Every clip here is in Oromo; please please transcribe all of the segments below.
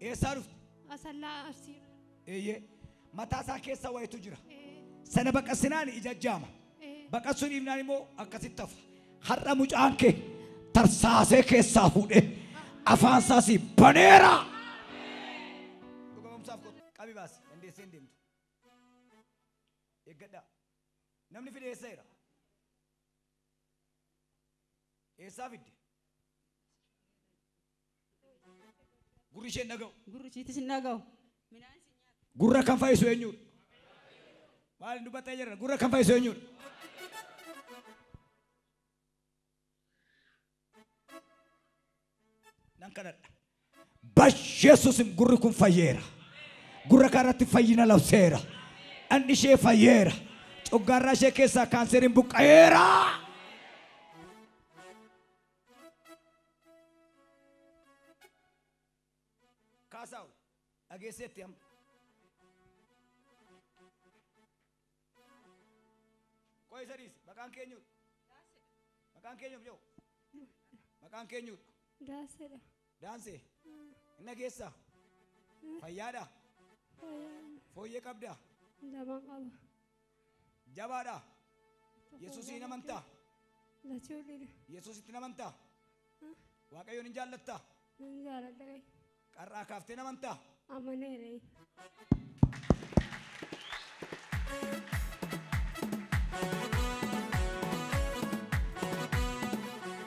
Eessaa dhufte? Asallaa Arsii. Eeyyee. Mataa isaa keessa wayitu jira. Sana baqasinaan ija jaama. Baqasuun dhiibnaan immoo akkasitti hafa. Har'a mucaan kee tarsaasee keessaa fuudhee afaan isaas baneera. Dhugamumsaaf kottu qabi baasi dandeessee hin deemtu. Eeggadhaa. Namni fide eessa jira? Eessaa fidde? Gurri ishee hin dhaga'u. Gurri ishiitis hin dhaga'u. Gurra kan fayyisu eenyudha? Maal dubbattee jirra? Gurra kan fayyisu eenyudha? Nan kadhadha. Yesuusin gurri kun fayyeera. Gurra kanarratti fayyina labseera. Dhandhi ishee fayyeera. Coggaarraa ishee keessaa kaanseriin buqqa'eera. Kaasaa'u dhageesseetti amma. Qo'i sadiis maqaan keenyudha. Maqaan keenyuuf jiru. Maqaan keenyudha. Daanseedha. Daansee. Inni dhageessaa? Fayyaadha? Fooyyee qabdaa? Lamaan qaba. Jabaadha? Yesuusiin amantaa? Lachuu dhiira. Yesuusitti amantaa? Waaqayyoon hin jaallattaa? Nan jaaladha. Qarraa kaaftee amantaa? Amaneera.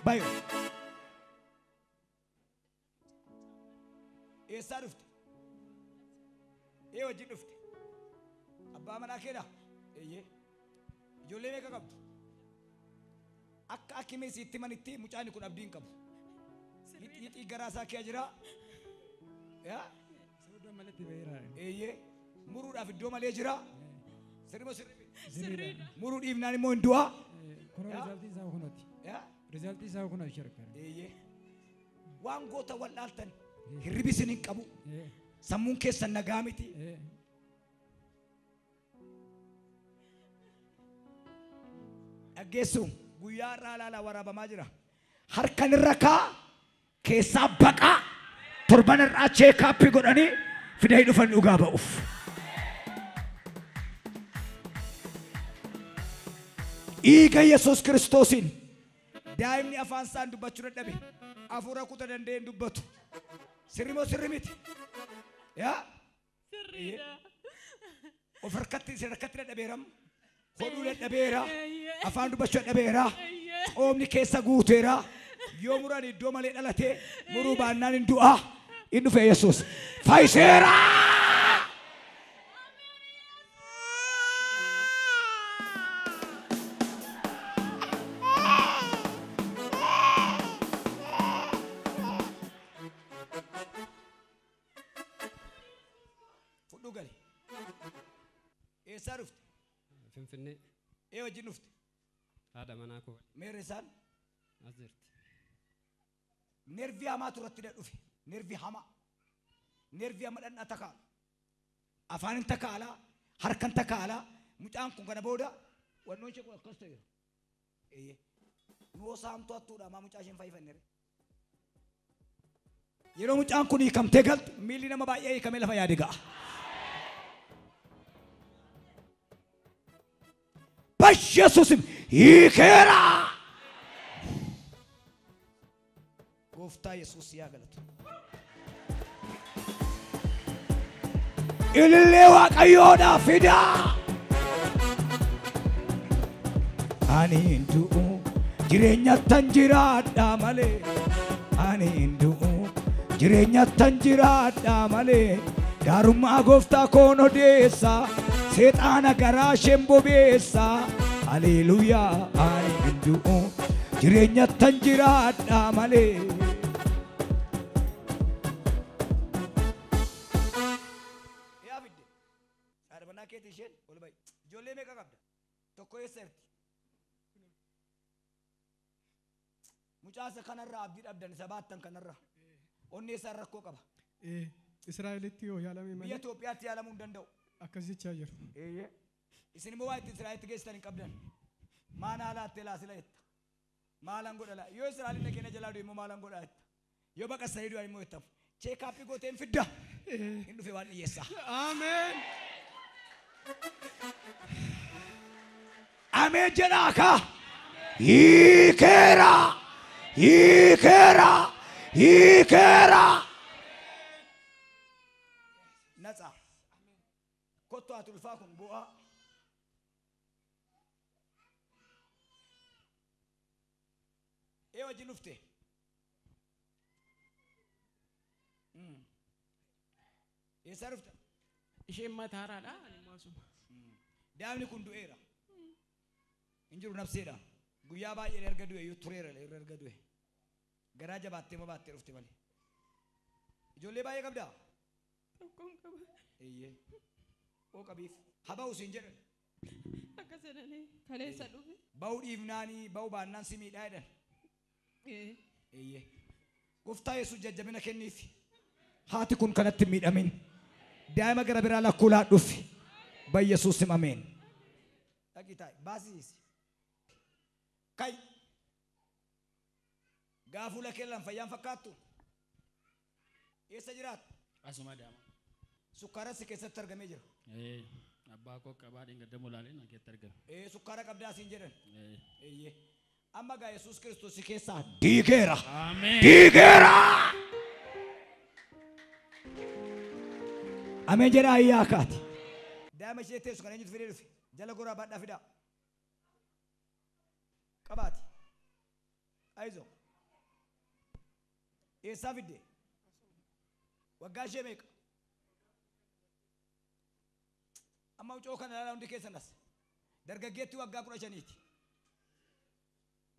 Bayo. Eessaa dhufte? Ee wajjin dhufte? Abbaa manaa keedha? Eeyyee. Ijoollee meeqa qabdu? Akka akimee sitti manitti mucaan kun abdii hin qabu. Hixii garaa isaa kee jira. Yaa? Eeyyee. Muruudhaaf iddoo malee jira. Sirri moo sirri miti? Sirriidha. Muruu dhiifnaan immoo hin du'a. Kunoo rizaaltiin isaa kunooti. Yaa? Rizaaltiin isaa kunooti sharkara. Eeyyee. Waan goota wallaaltan hirribi isin hin qabu. Sammuun keessan nagaa miti. Dhaggeessu guyyaa irraa ilaalaa waraabamaa jira. Harkan irra kaa keessaa baqaa torban irraa cheekaappii godhanii fidanii dhufan dhugaa ba'uuf. Dhiiga Yesuus Kiristoosiin daa'imni afaan isaan dubbachuu dadhabe hafuura kuta danda'een dubbatu. Sirri moo sirri miti? Yaa? Sirriidha. Of harkatti isin harkatti dadhabeeram. Hodhuu dadhabeera. Afaan dubbachuu dadhabeera. Qoomni keessa guuteera. Yoo muran iddoo malee dhalatee muruu baannaan hin du'a. Hin dhufe Yesuus. Fayyiseera! Fudhuu gali. Eessaa dhufte? Finfinnee. Ee wajjin dhufte? Haadha manaa koo. Meerre isaan? As jirti. Nervii hamaatu irratti dhufe. Nervii hamaa. Nervii hama dhandha takaalu. Afaan hin takaalaa, harkan takaalaa. Mucaan kun kana booda wannoon ishee kun akkas ta'eera. Eeyyee. Nuu saamtuu hattuudha maa mucaa isheen fayyifannere. Yeroo mucaan kun hiikamtee galtu miilli nama baay'ee hiikamee lafa yaade ga'a. Yesuusim hiikeera. Gooftaa Yesuus yaa galatu. Ilillee Waaqayyoodhaaf fidaa. Ani hin du'u jireenyattan jiraadha malee. Ani hin du'u jireenyattan jiraadha malee. Gaarummaa gooftaa koon odeessa. Seexaana garaa isheen bobeessa. Haleluuyaa ani hin du'u jireenyattan jiraadha malee. Yaa fidde. Haadha manaa keetii isheen ol ba'i. Ijoollee meeqa qabda? Tokko eessa jirti? Mucaasa kanarraa abdii dhabdan isa baattan kanarraa. Onnee isaa rakkoo qaba. Israa'elitti yoo yaalame malee. Biyya Itoophiyaatti yaalamuu hin danda'u. Akkas jechaa jiru. Eeyyee. Isin immoo waan itti Israa'elitti geessitan hin qabdan. Maana alaattee laasila jetta. Maalan godha laa. Yoo Israa'eliin nageenya jalaa du'e immoo maalan godha jetta. Yoo baqassanii du'an immoo jettaaf. Cheekaappii gooteen fidda. Hin dhufe waan dhiyyeessaa. Ameen. Ameen jedhaa kaa. Hiikeera. Hiikeera. Hiikeera. Natsa. Kottu ati ulfaa kun bu'aa. Ee wajjin dhufte. Eessaa dhufta? Isheen mataaraadha. Ani immoo asuma. Daa'imni kun du'eera. Hin jiru nafseedha. Guyyaa baay'ee erga du'e iyyuu tureera erga du'e. Garaa jabaattee ma baattee dhufte malee. Ijoollee baay'ee qabdaa? Tokkoon qaba. Eeyyee. Oo qabiif. Haa ba'u siin jedhan. Akkas jedhanii kaleessa dhufe. Ba'uu dhiifnaanii ba'uu baannaan si miidhaa jedhan. Eeyyee. Gooftaa Yesuus jajjabina kenniif. Haati kun kanatti hin miidhamin. Daa'ima gara biraa lakkuu laadhuuf. Bayyesuus sim ameen. Dhaqii taa'i baasisi. Kai. Gaafuu lakkee fayyaan fakkaattu. Eessa jiraattu? Asuma daama. Sukkaara si keessatti argamee jira. Abbaa koo qabaa dheengadda molaalee na keessatti argame. Sukkaara qabdaa siin jedhan. Eeyyee. Amma gaa Yesuus Kiristoos si keessaa diigeera. Ameen. Diigeera. Ameen jedhaa ayyaa kaati. Daa'ima ishee teessu kan eenyutu fidee dhufe? Jala goraa baadhaa fidaa. Qabaati. Ayizo. Eessaa fidde? Waggaa ishee meeqa? Amma mucoo kana ilaalaa hundi keessan as. Dargaggeetti waggaa 15ti.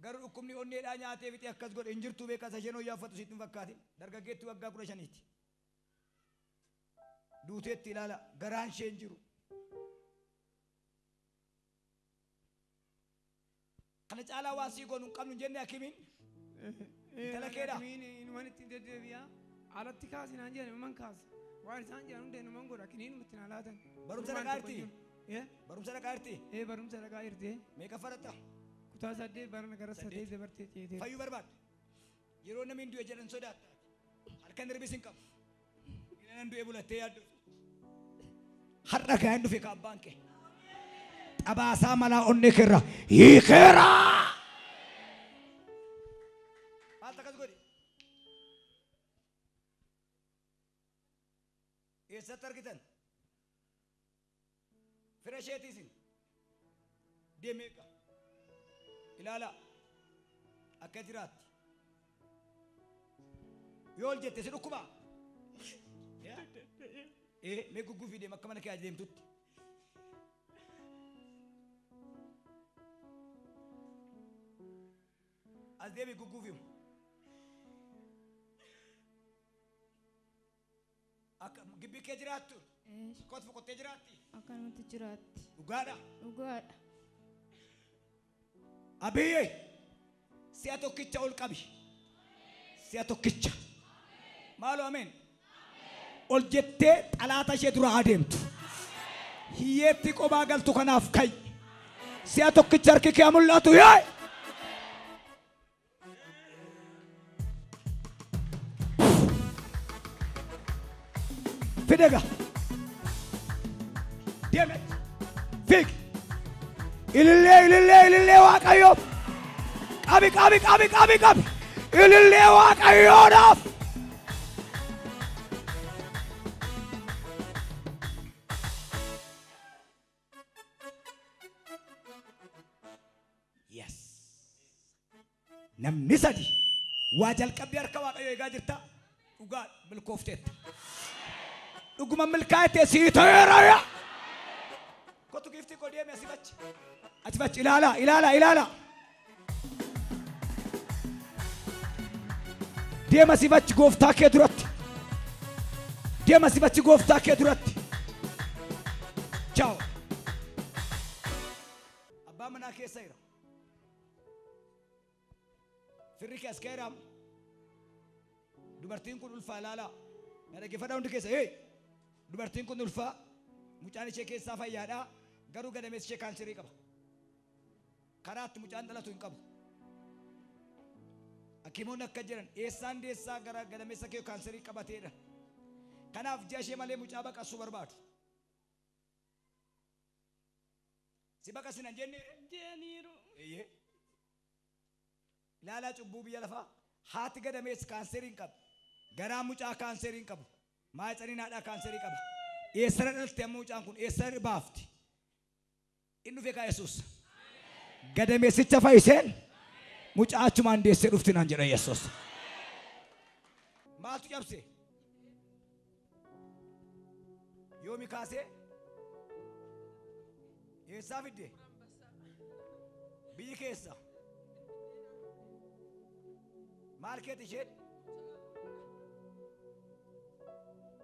Garuu dhukkubni onneedhaa nyaatee fixee akkas godhe hin jirtu beekaa isa isheen hooyyaaffatu sitti hin fakkaatin. Dargaggeetti waggaa 15ti. Duuteetti ilaala garaan ishee hin jiru. Kana caalaa waan sii goonu hin qabnu hin jenne hakimiin. Intala keedha. Inuman ittiin deddeebi'aa. Alatti kaasi naan jedhan inuman kaasa. Waan isaan jedhan hunda inuman godha. Kiniinuma ittiin alaatan. Barumsa dhaqaa jirti? Barumsa dhaqaa jirti? Barumsa dhaqaa jirti. Meeqa faratta? Kutaa 8 barana gara 8 dabartee ceetee. Fayyuu barbaadda. Yeroo namni hin du'e jedhan sodaatta. Halkan hir'ibis hin qabu. Nan du'e bulattee yaaddu. Har'a gaa'een dhufe ka abbaan kee. Xabaasaa malaa onnee keerra hiikeera. Maal takkas godhi? Eessatti argitan? Fira isheetii isin. Deemee eega. Ilaala. Akka jiraatti. Yoo ol jette si dhukkubaa? Mee gugguufii deema akka mana kee adeemtutti. As deebi gugguufimu. Akka gibbii kee jiraattu. Kottu qottee jiraatti. Akkanumatti jiraatti. Dhugaadha. Dhugaadha. Abiyyi si'a tokkicha ol qabi. Si'a tokkicha. Maaloo ameen. Ol jettee xalaata ishee dura adeemtu. Hiyyeetti qobaa galtu kanaaf ka'i. Si'a tokkicha harki kee mul'atu yaa. Fidega. Deeme. Fiig. Ilillee ilillee ilillee Waaqayyoof. Qabi qabi qabi qabi qabi. Ilillee Waaqayyoodhaaf. Yes. Namni sadi waa jalqabbii harka Waaqayyoo eegaa jirta. Dhugaa milkoofteetta. Dhuguma milkaa'ettee sii ta'eera yaa. Kottu giiftii koo deemi asii fachi. Asii fachi ilaala ilaala ilaala. Deema asii fachi gooftaa kee duratti. Deema asii fachi gooftaa kee duratti. Ciao. Abbaan manaa keessa jira. Firri kee as ka'eera. Dubartiin kun ulfaa ilaalaa. Na dhaggeeffadhaa hundi keessa. Hey! Dubartiin kun ulfaa mucaan ishee keessaa fayyaadha. Garuu gadameessi ishee kaanserii qaba. Karaatti mucaan dhalatu hin qabu. Hakimoonni akka jedhan eessaan deessaa gara gadameessa kee kaanserii qabateedha. Kanaaf ji'a ishee malee mucaa baqasuu barbaadu. Si baqasina hin jenne? Jedhaniiru. Eeyyee. Ilaalaa cubbuu biyya lafaa. Haati gadameessi kaanserii hin qabu. Garaa mucaa kaanserii hin qabu. Maayitsaniin haadhaa kaanserii qaba. Eessara dhalte amma mucaan kun eessara baafti? Inni dhufe kaa Yesuus. Gadameessicha fayyiseen mucaa achumaan deessee dhufti naan jedha Yesuus. Maaltu cabse? Yoomi kaasee? Eessaa fidde? Biyyi keessa. Maal keeti isheen?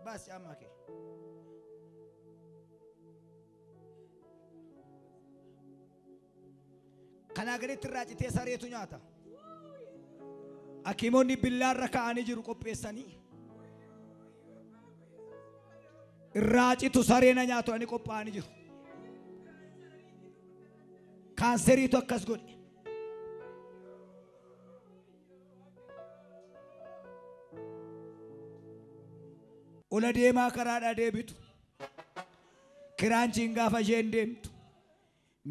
Baas caammaa kee. Kanaa gaditti irraa citee sareetu nyaata. Hakiimonni billaarra kaa'anii jiru qopheessanii. Irraa citu sareena nyaatu ani qophaa'anii jiru. Kaanseriitu akkas godhe. Ola deemaa karaadhaa deebitu. Kiraanchiin gaafa isheen deemtu.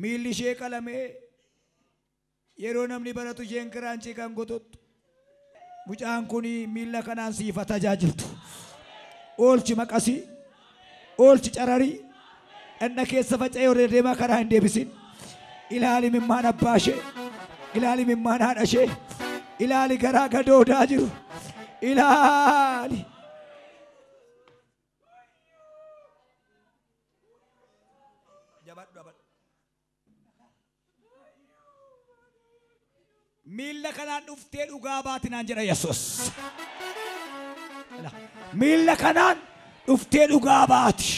Miilli ishee qalamee yeroo namni baratu isheen kiraanchii kan gotottu. Mucaan kun miilla kanaan siifa tajaajiltu. Oolchi maqasii, oolchi cararii, dhanna keessa faca'ee ola deemaa karaa hin deebisin. Ilaali mimmaan abbaa ishee, ilaali mimmaan haadha ishee, ilaali garaa gadoodaa jiru, ilaali. Jabadhu jabadhu. Miilla kanaan dhuftee dhugaa baati naan jedha Yesuus. Miilla kanaan dhuftee dhugaa baati.